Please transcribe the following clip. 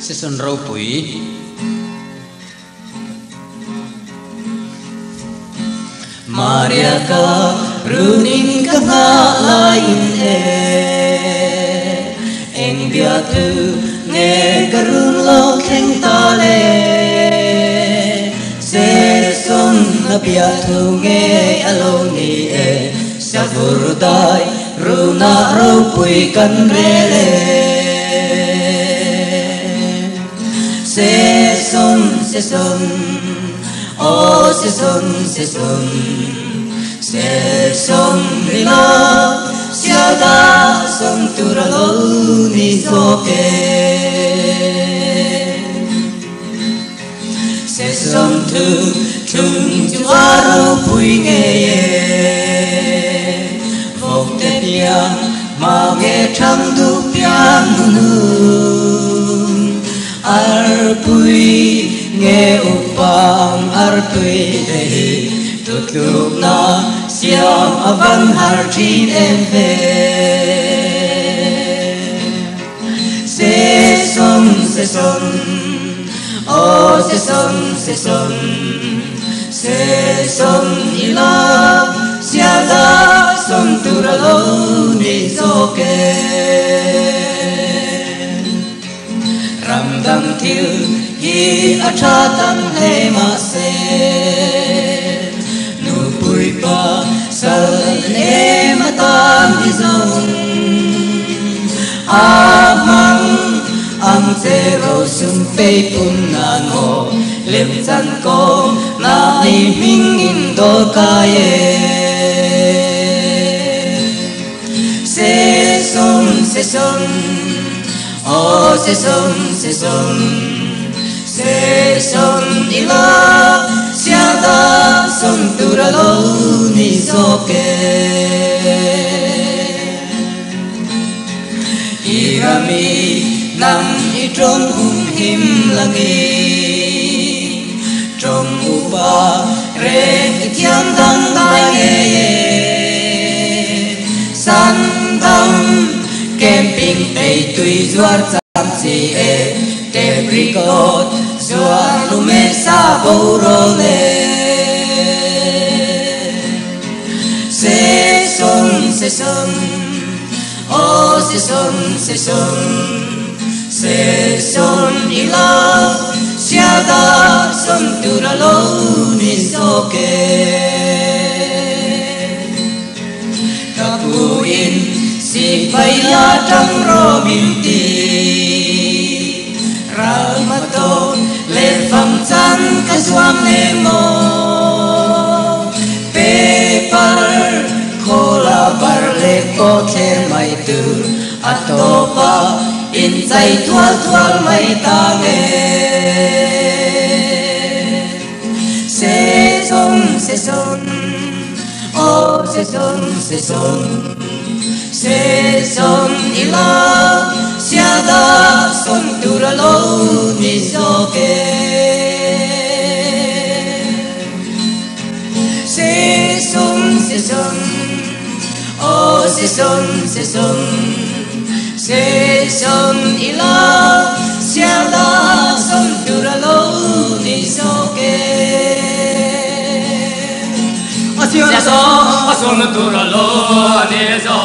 Season ropui. Maria ka runin ka nghah laiin e Eng biatu nge ka run lo thleng ta le Se son na biatu nge a lo ni e Savur dai runa ropui kan rel e Se son se son o se son se son se son ila sia da son tura lo ni zo ke Se son thu chung chu aro pui nge ye Vok te piang ma nge thang du piang nu Ar pui nge upang ar tui te hi tut luk na siam avan har thin em ve Se son se son o se son se son se son ila sia da son tura lo ni zo ke Ram dang thil hi a tha tam hle ma se Nu pui pa sal e ma tam hi zong A mang ang che ro sum pe pun na no Lem chan ko na ni ming in do ka ye Se son se son o se son se son se son ila sia da son tura lo ni zo ke Irami nang i trong hum him langi trong upa re thiam dang dai nge ye San dam camping tei tui zuar cham chi e tape record zuar lu me sa bo ro le Se son se son o se son se son se son ila sia da son tura lo ni zo ke Ka pu in si pai la tang ro min ti Ramato le pham chan ka zuam ne mo Paper khola bar le ko thler mai tu atopa in chai thual thual mai ta nge Se son se son o se son se son se son ila sia da son tura lo ni zo ke Se son se son o se son se son se son ila sia da son tura lo ni zo ke Sia da son tura lo ni zo